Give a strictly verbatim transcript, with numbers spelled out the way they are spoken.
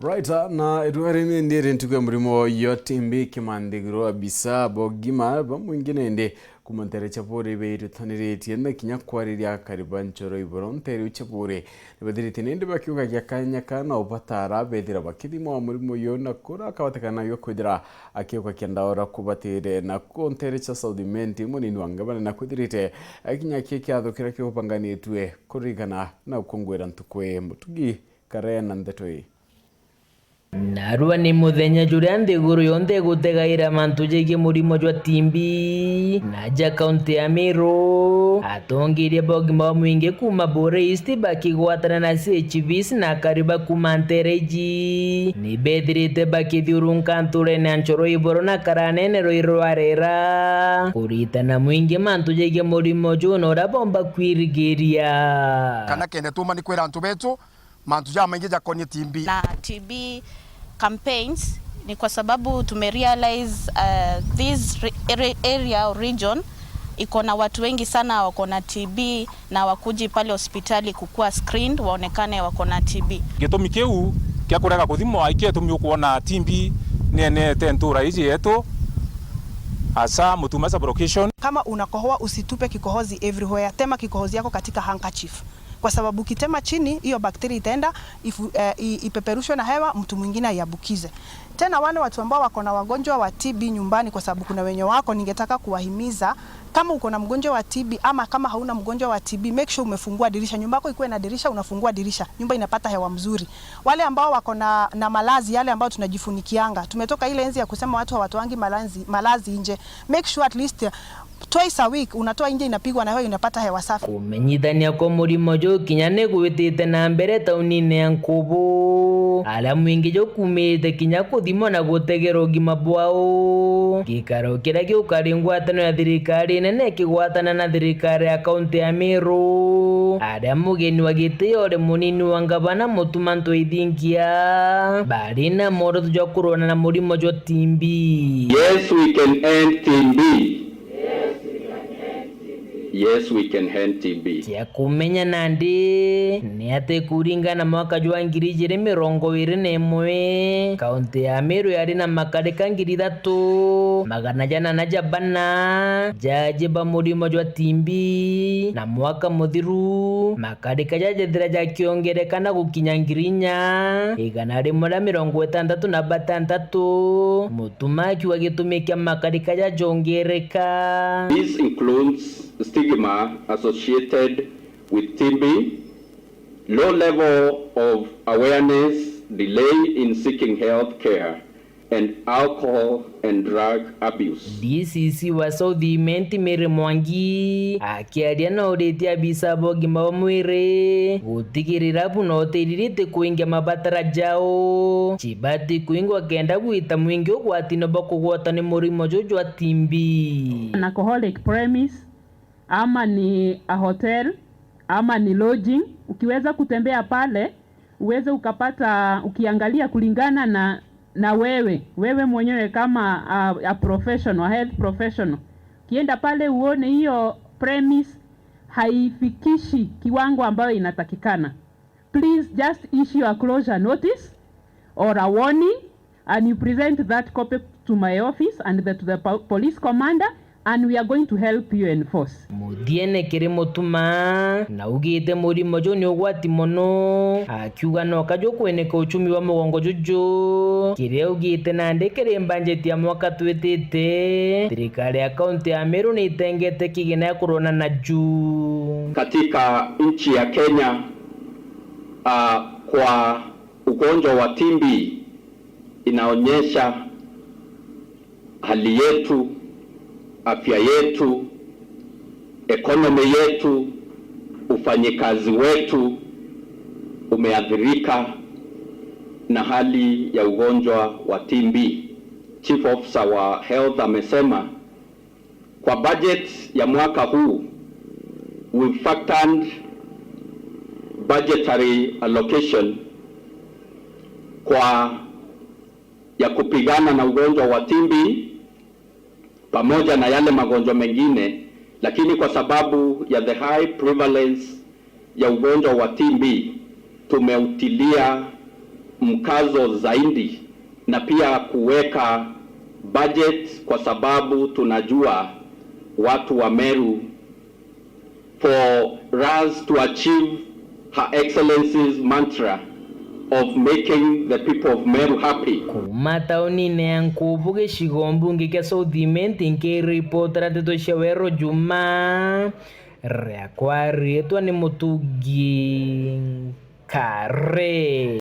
Right, na iruga riri nindi ri ntuku ya murimo yo T B kimanthigirwa abisa bogima bamwingi nindi kuma ntere cia buri beirutaniritie na kinya kwariria akari ba nchoro iboro ntere cia buri. Nibethirite nindi bakiugagia kanya kana ubatara bethira bakithimwa murimo uyu na kura akabatikana yo kwithira akiuga kiandaura kubatire na ku ntere cia South Imenti munini wa ngavana na kwithirite kinya ki kiatho kiria kiubanganitue kuririkana na gukungwira ntuku ii. Mutugi Kare na ndeto ii. Narua ni muthenya juria nthiguru yonthe igutegaira mantu jegie murimo jwa T B na ja kaunti ya Meru. Atongeria ba ugima bwa mwingi kuma Bore East bakigwatana na C H Vs na akari ba kuma ntere iji ni bethirite bakithiurunka nturene ya Nchoro Iboro na Karanene rui rwa Rera kuritana mwingi mantu jegie murimo juu na uria bomba kwirigiria. Kana kende tuma ni kwira antu betu mantu jamaingi jakonie T B. Na T B campaigns ni kwa sababu tumerealize, uh, this re-, re-, area or region iko na watu wengi sana wako na T B na wakuji pale hospitali kukua screened waonekane wako na T B. Gitumi kiu kia kurega kuthimwa ikio gitumi ukwona T B nienete ntura iji yetu, asa Mutuma sub-location. Kama unakohoa, usitupe kikohozi everywhere, tema kikohozi yako katika handkerchief. Kwa sababu ukitema chini, hiyo bakteria itaenda ifu-, eh, i-, ipeperushwe na hewa, mtu mwingine aiambukize. Tena wale watu ambao wako na wagonjwa wa T B nyumbani, kwa sababu kuna wenye wako, ningetaka kuwahimiza, kama uko na mgonjwa wa T B ama kama hauna mgonjwa wa T B, make sure umefungua dirisha. Nyumba yako ikuwe na dirisha, unafungua dirisha, nyumba inapata hewa mzuri. Wale ambao wako na, na malazi yale ambayo tunajifunikianga, tumetoka ile enzi ya kusema watu hawatoangi malazi, malazi nje. Make sure at least twice a week unatoa nje, inapigwa na hewa, inapata hewa safi. Kumenyithania kwa murimo juu kinya ni gwitite na mbere taunine ya Nkubu, aria mwingi jukumite kinya kuthimwa na gutegera ugima bwao. Gikaro kiria giukari ngwatano ya thirikari nene ikigwatana na thirikari ya kaunti ya Meru, aria mugeni wa gitio uri munini wa ngavana Mutuma Ntwithingia bari na mworoto jwa kurwana na murimo jwa T B. Yes, we can end T B. Yes, we can end T B. Kia kumenya nandi ni ati kuringana na mwaka jwa ngiri ijiri mirongo iri na imwe, kaunti ya Meru yari na makarika ngiri ithatu magana janana ja bana jaji ba murimo jwa T B, na mwaka muthiru makarika jajethira jakiongereka na gukinya ngiri inya igana rimwe ria mirongo itantatu na batantatu. Mutuma akiuga gitumi kia makarika jajongereka. This includes stigma associated with T B, low level of awareness, delay in seeking health care, and alcohol and drug abuse. D C C wa South Imenti Mary Mwangi akiaria na uritie abisa ba ugima bwa mwiri gutigirira buna utiriri ti kuingia mabatara jao jibati kuingwa kenda gwita mwingi ugwatine bwa kugwatwa ni murimo juu jwa T B. An alcoholic premise, ama ni a hotel, ama ni lodging, ukiweza kutembea pale, uweze ukapata, ukiangalia kulingana na, na wewe, wewe mwenyewe kama a, a professional, a health professional, ukienda pale uone hiyo premise haifikishi kiwango ambayo inatakikana, please just issue a closure notice or a warning, and you present that copy to my office and the, to the po-, police commander, and we are going to help you enforce. Muthiene kiri Mutuma, na ugite murimo juu ni ugwati mono, akiuga no kaju kweneka uchumi wa mugongo juju. Kiria ugite nandi kiri mbanjeti ya mwaka twitite, thirikari ya kaunti ya Meru ni itengete kigina ya kurwana na juu. Katika nchi ya Kenya, ah, kwa ugonjwa wa T B inaonyesha hali yetu, afya yetu, economy yetu, ufanyikazi wetu umeathirika na hali ya ugonjwa wa T B. Chief Officer wa Health amesema kwa budget ya mwaka huu, we factored budgetary allocation kwa ya kupigana na ugonjwa wa T B pamoja na yale magonjwa mengine, lakini kwa sababu ya the high prevalence ya ugonjwa wa T B, tumeutilia mkazo zaidi na pia kuweka budget, kwa sababu tunajua watu wa Meru, for us to achieve Her Excellency's mantra of making the people of Meru happy. Kuuma taunine ya Nkubu, gicigo mbunge kia South Imenti, nkiripotera nteto cia Weru Juma, riakwa riitwa ni Mutugi Kare.